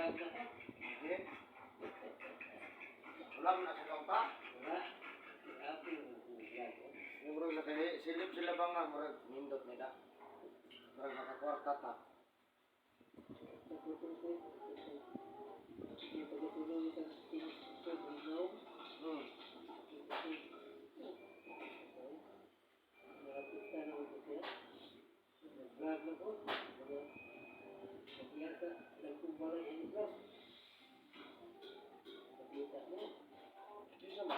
Nag-vlog na ka. Okay. Wala mo na sa kaunta. Wala. Happy nag-vlog. Yung murag nakahi, silip sila ba nga, murag nindot nila. Murag nakakwarta ta. Yung pagkatulong sa tingin. Nakapista na ko siya. Nag-vlog na ko. Nagyata, nagkumbalay ang vlog. Nakita mo. Di sa ba?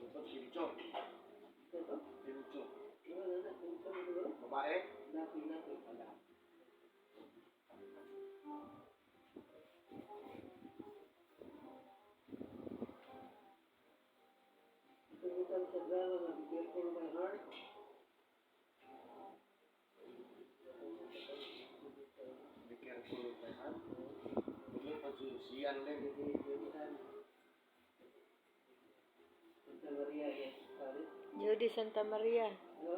Ito, Simcho. Ito? Simcho. Wala na, kung saan mo ba? Babae? Napi, napi pala. Tungkol sa drama na Be Careful My Heart. Be careful with my heart. Hindi pa si Sian Lim. Santa Maria, yes, Paris. Judy Santa Maria. Ano?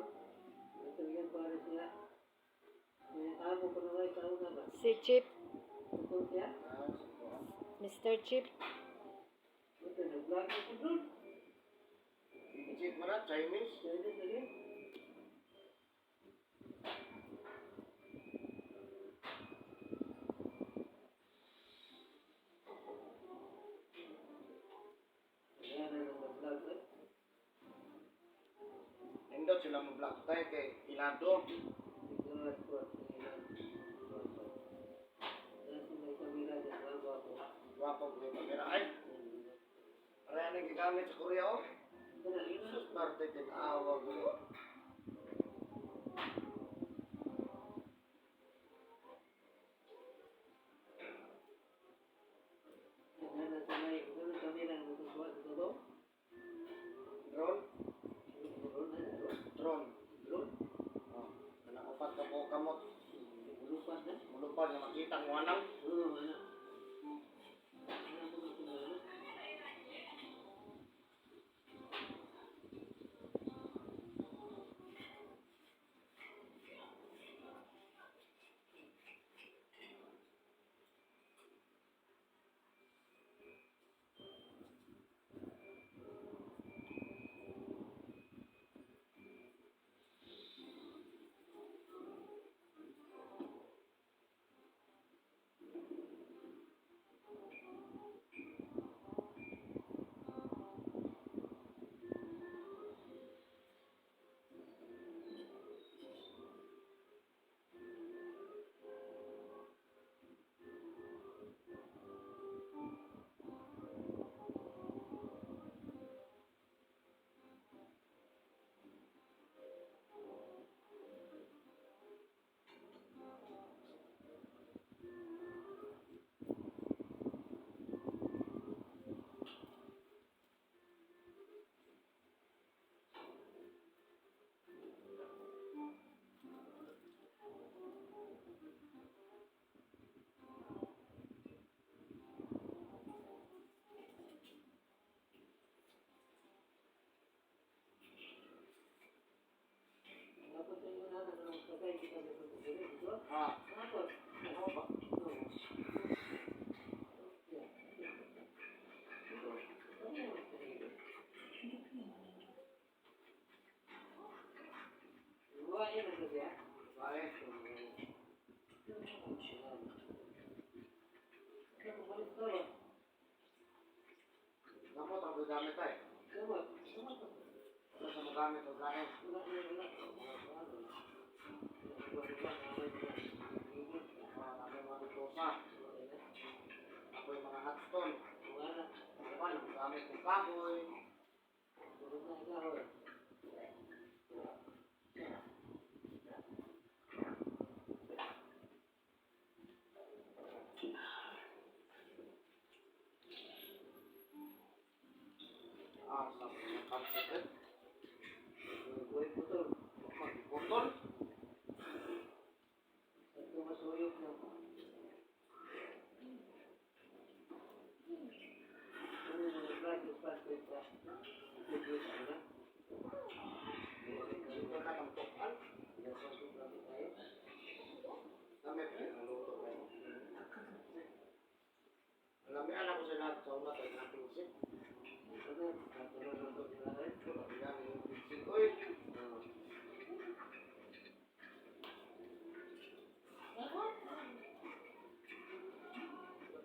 Italian Paris niya. May amo ko na nga sa una ba? Si Chip. Tungkol siya? Ah, sige. Mr. Chip. Ito, nag-vlog na ko doon. Inchik mo na, Chinese. Chinese lagi. Ayan na nang mag-vlog eh. Nindot sila mo black tie kay Ilado. Ikaw ko at ilan. Nasa may kamera dyan, bago ako. Wapo ko yung kamera. Ay, pareha na gigamit sa Korea, oh. Wala, yun na. Sus, parte tinawag mo. Yan na, nasa may, wala kamera na magkukuha sa sabaw. Drone? Drone na, drone. Drone. Drone. Oh, kanang upat ka po kamot. Mulupad na. Mulupad nga makita ang wanang. Oo, wala. Wala ko na sila. Tapos yung una na nung sakay kita sa pagkakit, ito. Ah, Tapos, ano ba? oo. Yeah. Ito, ano yung sarili? Babae na ba siya? Babae. Ano, umalis na ba? Gamot ang gamit ay. Gamot, gamot. Wala sa magamit ang kain. Wala, wala, wala. Wala, wala. Wala, wala, wala. Ah, kami mga bitosa. Ako yung mga hotstone. Wala. Ano ba, gamit ng kahoy. Wala na ikaw eh. Ah, sa mga pansit. Eh. Buhay putol. Magputol. At tumasuyok na. Ano yung mga practice, practice, practice. Lamit ang luto kayo. Lamian ako sa lahat sa una kay nga pinsit. Ano? Natulog ko nila eh. Lamian yung pinsit. Uy!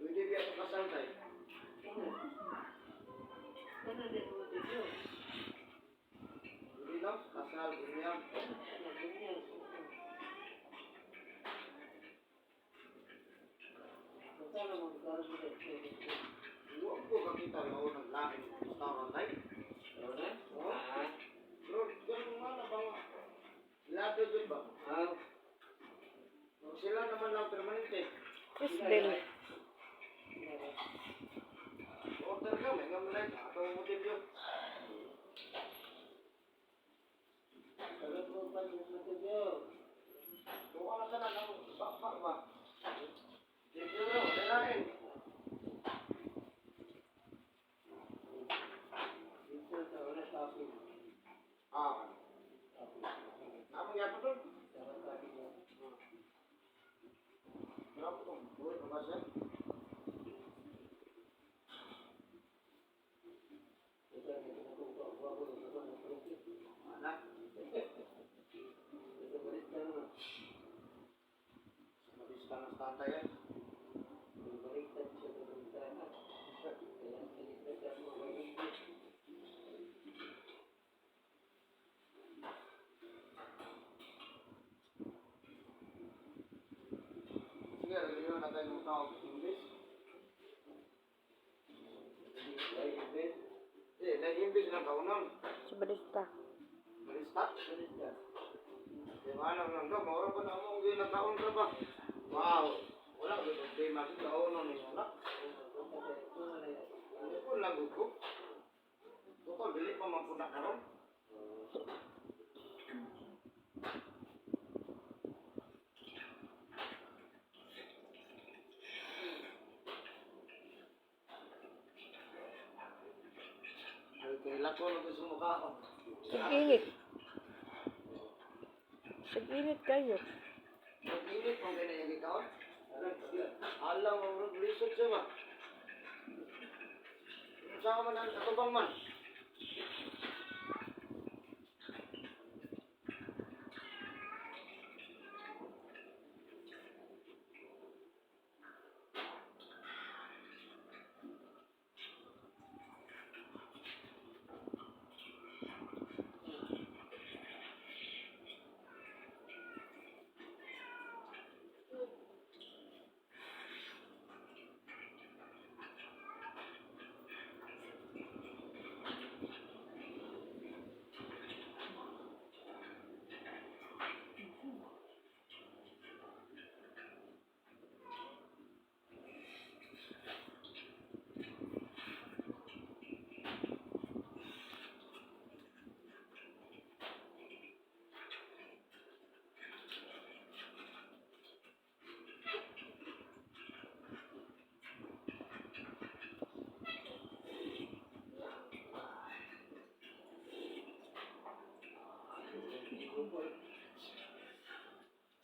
Pwede biya sa kasal tayo. Ano? Ano din mo dito? Pwede no? Kasal, ganyan. Ano ganyan? Magkano mo karon mo dito? Huwag ko kakita na ako ng laing restaurant tayo. Ano na? Oo. Ah. Pero ganun nga na ba nga? Lado dun ba? Ah. Sila naman lang permanente. Chris Bell. Order ka, may nga malay. Ato mo motilyo. Sagot mo pa yung material. Kuha na sana ng bakbak ba? Dito na, wala lain. Dito sa wala shopping. Ah, Shopping. namang yapon doon. Dapat shopping mo. Berapa itong buhay pa ba siya? Ito ang nakukuha ko ako ng ako ng palengke. Wala. Ito balik na naman. Mabista ng tatay eh. Baliktad siya sa bintana. Kaya ang salita siya mo malindi. Sige, reliyon na tayo ng tawag English. Hindi, hindi. Eh, nag-English lang kaunon. Sa barista. Barista? Baliktad. Di ba lang lang daw, maura pa na mo ang nakaon ka ba? Wow! Wala ko problema kung kaunon ni wala. Hindi ko lang ko. Total, dili pa man po na karon. Ay, kailan ko lang gusto mukhaon. Sig-init. Sig-init kayo. Mag-init kung ganyan yung kaon. Alam mo, lisod siya ba? Saan ka man ang katubang man?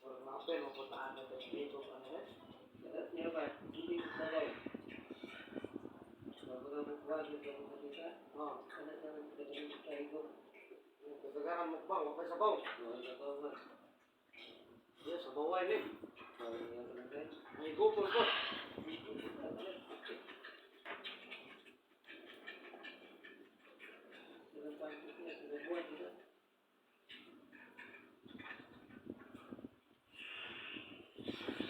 Or mapel, mapuntaan na tayo dito. Ano eh? Niya ba? Hindi ko sabaw. Bago ka magbuwag ng mga makita, Oh, ano naman kagaling tayo ko? kasagaran mukbang, wakay sabaw. Mga sabaw man. Yes, sabaway ni. Bawal nga ka lang guys. May gupol ko. Sila pantit niya, sila buwan, di ba?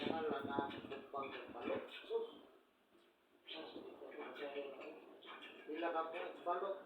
Mga na mukbang ng balot. Sus, Ah, sige, sabi ko sa'yo, pila ka balot.